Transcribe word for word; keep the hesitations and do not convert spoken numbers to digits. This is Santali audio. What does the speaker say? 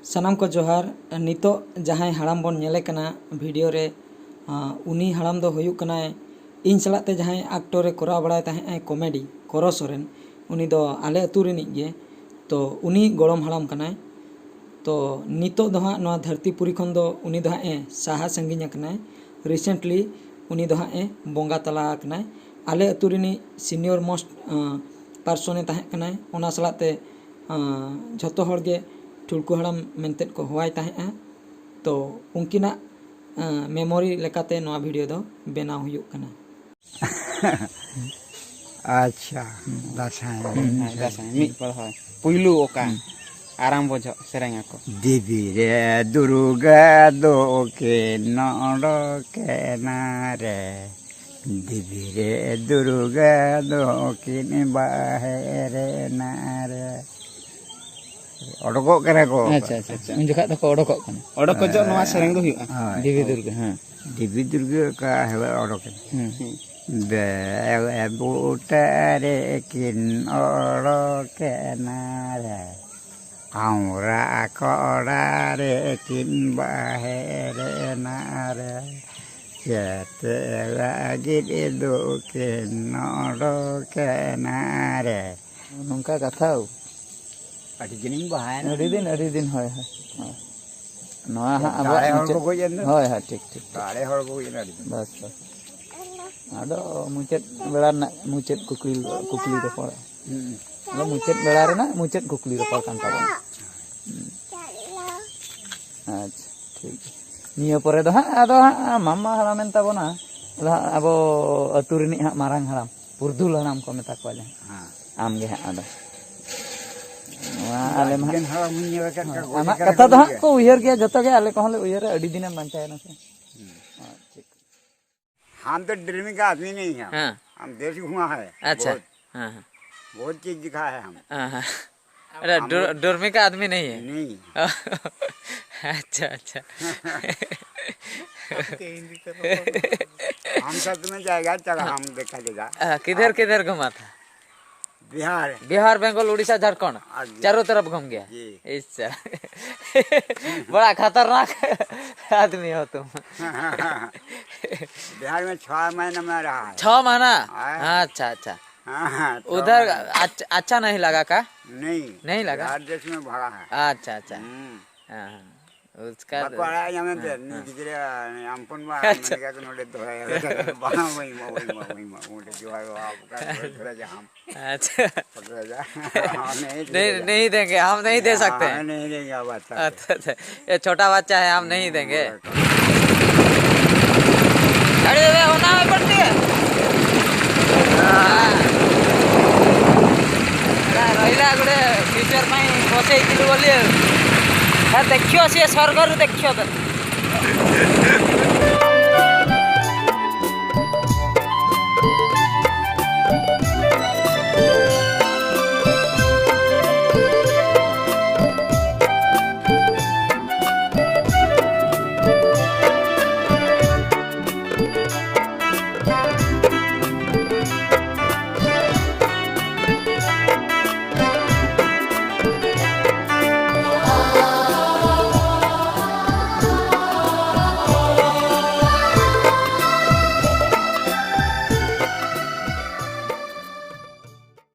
ᱥᱟᱱᱟᱢ ᱠᱚ ᱡᱚᱦᱟᱨ᱾ ᱱᱤᱛᱚᱜ ᱡᱟᱦᱟᱸᱭ ᱦᱟᱲᱟᱢ ᱵᱚᱱ ᱧᱮᱞᱮ ᱠᱟᱱᱟ ᱵᱷᱤᱰᱤᱭᱳ ᱨᱮ, ᱟᱸ, ᱩᱱᱤ ᱦᱟᱲᱟᱢ ᱫᱚ ᱦᱩᱭᱩᱜ ᱠᱟᱱᱟᱭ ᱤᱧ ᱥᱟᱞᱟᱜ ᱛᱮ ᱡᱟᱦᱟᱸᱭ ᱟᱠᱴᱚᱨ ᱮ ᱠᱚᱨᱟᱣ ᱵᱟᱲᱟᱭ ᱛᱟᱦᱮᱸᱜ ᱟᱭ ᱠᱚᱢᱮᱰᱤ, ᱠᱚᱨᱚ ᱥᱚᱨᱮᱱ, ᱩᱱᱤ ᱫᱚ ᱟᱞᱮ ᱟᱹᱛᱩ ᱨᱤᱱᱤᱡ ᱜᱮ᱾ ᱛᱚ ᱩᱱᱤ ᱜᱚᱲᱚᱢ ᱦᱟᱲᱟᱢ ᱠᱟᱱᱟᱭ᱾ ᱛᱚ ᱱᱤᱛᱚᱜ ᱫᱚ ᱦᱟᱸᱜ ᱱᱚᱣᱟ ᱫᱷᱟᱹᱨᱛᱤ ᱯᱩᱨᱤ ᱠᱷᱚᱱ ᱫᱚ ᱩᱱᱤ ᱫᱚ ᱦᱟᱸᱜ ᱮ ᱥᱟᱦᱟ ᱥᱟᱺᱜᱤᱧ ᱟᱠᱟᱱᱟᱭ᱾ ᱨᱤᱥᱮᱱᱴᱞᱤ ᱩᱱᱤ ᱫᱚ ᱦᱟᱸᱜ ᱮ ᱵᱚᱸᱜᱟ ᱛᱟᱞᱟ ᱟᱠᱟᱱᱟᱭ᱾ ᱟᱞᱮ ᱟᱹᱛᱩ ᱨᱤᱱᱤᱡ ᱥᱤᱱᱤᱭᱚᱨ ᱢᱳᱥᱴ, ᱟᱸ, ᱯᱟᱨᱥᱚᱱ ᱮ ᱛᱟᱦᱮᱸ ᱠᱟᱱᱟᱭ᱾ ᱚᱱᱟ ᱥᱟᱞᱟᱜ ᱛᱮ, ᱟᱸ, ᱡᱷᱚᱛᱚ ᱦᱚᱲ ᱜᱮ ᱴᱷᱩᱲᱠᱩ ᱦᱟᱲᱟᱢ ᱢᱮᱱᱛᱮᱫ ᱠᱚ ᱦᱚᱦᱚᱣᱟᱭ ᱛᱟᱦᱮᱸᱜᱼᱟ᱾ ᱛᱚ ᱩᱱᱠᱤᱱᱟᱜ, ᱟᱸ, ᱢᱮᱢᱳᱨᱤ ᱞᱮᱠᱟᱛᱮ ᱱᱚᱣᱟ ᱵᱷᱤᱰᱤᱭᱳ ᱫᱚ ᱵᱮᱱᱟᱣ ᱦᱩᱭᱩᱜ ᱠᱟᱱᱟ᱾ ᱟᱪᱪᱷᱟ, ᱫᱟᱸᱥᱟᱭ᱾ ᱦᱩᱸ, ᱦᱮᱸ, ᱫᱟᱸᱥᱟᱭ ᱢᱤᱫ ᱯᱚᱨ ᱦᱳᱭ᱾ ᱯᱩᱭᱞᱩ ᱚᱠᱟ ᱦᱩᱸ᱾ ᱟᱨᱟᱢᱵᱚ ᱡᱚᱦᱚᱜ ᱥᱮᱨᱮᱧ ᱟᱠᱚ᱾ ᱫᱮᱵᱤ ᱨᱮ ᱫᱩᱨᱜᱟ ᱫᱚᱠᱤᱱ ᱚᱰᱚᱠᱮᱱᱟ ᱨᱮ, ᱫᱮᱵᱤ ᱨᱮ ᱫᱩᱨᱜᱟ ᱫᱚᱠᱤᱱ ᱵᱟᱦᱮᱨᱮᱱᱟ ᱨᱮ᱾ ᱚᱰᱚᱠᱚᱜ ᱠᱟᱱᱟ ᱠᱚ᱾ ᱟᱪᱪᱷᱟ, ᱟᱪᱪᱷᱟ, ᱟᱪᱪᱷᱟ᱾ ᱩᱱ ᱡᱚᱠᱷᱟᱜ ᱫᱚᱠᱚ ᱚᱰᱚᱠᱚᱜ ᱠᱟᱱᱟ᱾ ᱚᱰᱚᱠ ᱠᱚ ᱡᱚᱦᱚᱜ ᱱᱚᱣᱟ ᱥᱮᱨᱮᱧ ᱫᱚ ᱦᱩᱭᱩᱜᱼᱟ᱾ ᱦᱳᱭ᱾ ᱫᱮᱵᱤ ᱫᱩᱨᱜᱟ, ᱦᱮᱸ᱾ ᱫᱮᱵᱤ ᱫᱩᱨᱜᱟ ᱚᱠᱟ ᱦᱤᱞᱳᱜ ᱚᱰᱚᱠᱮᱱᱟ? ᱦᱩᱸ᱾ ᱦᱩᱸ᱾ ᱵᱮ ᱵᱩᱴᱟᱹ ᱨᱮ ᱠᱤᱱ ᱚᱰᱚᱠᱮᱱᱟ ᱨᱮ, ᱟᱢᱨᱟ ᱠᱚᱲᱟ ᱨᱮ ᱠᱤᱱ ᱵᱟᱦᱮᱨᱮᱱᱟ ᱨᱮ, ᱪᱮᱫ ᱞᱟᱹᱜᱤᱫ ᱫᱚᱠᱤᱱ ᱚᱰᱚᱠᱮᱱᱟ ᱨᱮ? ᱱᱚᱝᱠᱟ ᱠᱟᱛᱷᱟ᱾ ᱟᱹᱰᱤ ᱫᱤᱱᱤᱧ ᱵᱟᱦᱟᱭᱮᱱᱟ᱾ ᱟᱹᱰᱤ ᱫᱤᱱ, ᱟᱹᱰᱤ ᱫᱤᱱ, ᱦᱳᱭ, ᱦᱳᱭ, ᱦᱳᱭ᱾ ᱱᱚᱣᱟ ᱦᱟᱸᱜ ᱟᱵᱚᱣᱟᱜ ᱫᱟᱲᱮ ᱦᱚᱲ ᱢᱩᱪᱟᱹᱫ᱾ ᱠᱚ ᱜᱚᱡ ᱮᱱ ᱫᱚ᱾ ᱦᱳᱭ, ᱦᱳᱭ, ᱴᱷᱤᱠ, ᱴᱷᱤᱠ, ᱴᱷᱤᱠ᱾ ᱫᱟᱲᱮ ᱦᱚᱲ ᱠᱚ ᱜᱚᱡ ᱮᱱᱟ ᱟᱹᱰᱤ ᱫᱤᱱ᱾ ᱵᱟᱥ, ᱵᱟᱥ᱾ ᱟᱫᱚ ᱢᱩᱪᱟᱹᱫ ᱵᱮᱲᱟ ᱨᱮᱱᱟᱜ ᱢᱩᱪᱟᱹᱫ ᱠᱩᱠᱞᱤ, ᱠᱩᱠᱞᱤ ᱨᱚᱯᱚᱲ᱾ ᱦᱩᱸ᱾ ᱟᱫᱚ ᱢᱩᱪᱟᱹᱫ ᱵᱮᱲᱟ ᱨᱮᱱᱟᱜ ᱢᱩᱪᱟᱹᱫ ᱠᱩᱠᱞᱤ ᱨᱚᱯᱚᱲ ᱠᱟᱱ ᱛᱟᱵᱚᱱᱟ᱾ ᱦᱩᱸ᱾ ᱟᱪᱪᱷᱟ, ᱴᱷᱤᱠ ᱜᱮᱭᱟ᱾ ᱱᱤᱭᱟᱹ ᱯᱚᱨᱮ ᱫᱚ ᱦᱟᱸᱜ, ᱟᱫᱚ ᱦᱟᱸᱜ ᱢᱟᱢᱟ ᱦᱟᱲᱟᱢᱮᱱ ᱛᱟᱵᱚᱱᱟ᱾ ᱟᱫᱚ ᱦᱟᱸᱜ ᱟᱵᱚ ᱟᱹᱛᱩ ᱨᱤᱱᱤᱡ ᱦᱟᱸᱜ ᱢᱟᱨᱟᱝ ᱦᱟᱲᱟᱢ, ᱯᱩᱨᱫᱷᱩᱞ ᱦᱟᱲᱟᱢ ᱠᱚ ᱢᱮᱛᱟ ᱠᱚᱣᱟ ᱡᱟᱦᱟᱸ᱾ ᱦᱮᱸ᱾ ᱟᱢ ᱜᱮ ᱦᱟᱸᱜ ᱟᱫᱚ᱾ ᱱᱚᱣᱟ ᱟᱞᱮ ᱢᱟ ᱦᱟᱸᱜ ᱟᱹᱰᱤ ᱜᱟᱱ ᱦᱟᱲᱟᱢ ᱦᱚᱸᱧ ᱧᱮᱞ ᱟᱠᱟᱫ ᱠᱚᱣᱟ, ᱜᱚᱡ ᱟᱢᱟᱜ ᱟᱠᱟᱱ ᱠᱟᱛᱷᱟ ᱠᱚ ᱫᱚ ᱦᱟᱸᱜ ᱜᱮᱭᱟ᱾ ᱠᱚ ᱩᱭᱦᱟᱹᱨ ᱜᱮᱭᱟ, ᱡᱚᱛᱚ ᱜᱮ ᱟᱞᱮ ᱠᱚᱦᱚᱸ ᱞᱮ ᱩᱭᱦᱟᱹᱨᱟ, ᱟᱹᱰᱤ ᱫᱤᱱᱮᱢ ᱵᱟᱧᱪᱟᱣ ᱮᱱᱟ ᱥᱮ᱾ ᱦᱩᱸ᱾ ᱦᱮᱸ, ᱴᱷᱤᱠ᱾ हम तो डरने का आदमी नहीं है। हाँ। हम देश घुमा है। अच्छा। बहुत। हाँ, हाँ। बहुत चीज दिखा है हम। हाँ, हाँ। अरे, हम डर-, लोग डरने का आदमी नहीं है। नहीं। अच्छा, अच्छा। हम साथ में जाएगा, चला, हाँ। हम देखा देगा। हाँ, किधर, आप किधर घुमा था? बिहार। बिहार, बंगाल, उड़ीसा, झारखंड, चारों तरफ घूम गया। जी। अच्छा। बड़ा खतरनाक आदमी हो तुम। बिहार में छह महीना में रहा है। छह महीना? हाँ। अच्छा, अच्छा। हाँ, हाँ, छह उधर महीना। अच्छा, अच्छा नहीं लगा का? नहीं। नहीं लगा? बिहार देश में भरा है। अच्छा, अच्छा। हम्म। हाँ, हाँ। उसका बकवाड़ा है, यहाँ पे हाँ, नहीं हाँ। दिख रहा है, हम पुन बा-, अच्छा। मैंने कहा कि नोले तो है, बा-, वही मा-, वही मा-, वही मा-, वही मा-, जो है वो आपका थोड़ा जा हम अच्छा। पकड़ा जा। हम नहीं नहीं, देंगे। नहीं देंगे, हम नहीं दे हाँ, सकते हैं। हम नहीं देंगे, आप अच्छा। अच्छा, अच्छा। ये छोटा बच्चा है, हम नहीं देंगे। गाड़ी में होना है पड़ती है। हाँ। ରହିଲା ଗୋଟେ ଫ୍ୟୁଚର ପାଇଁ ବସେଇଥିଲୁ ବୋଲି। ତା ଦେଖିବ, ସିଏ ସ୍ୱର୍ଗରୁ ଦେଖିବ ତତେ।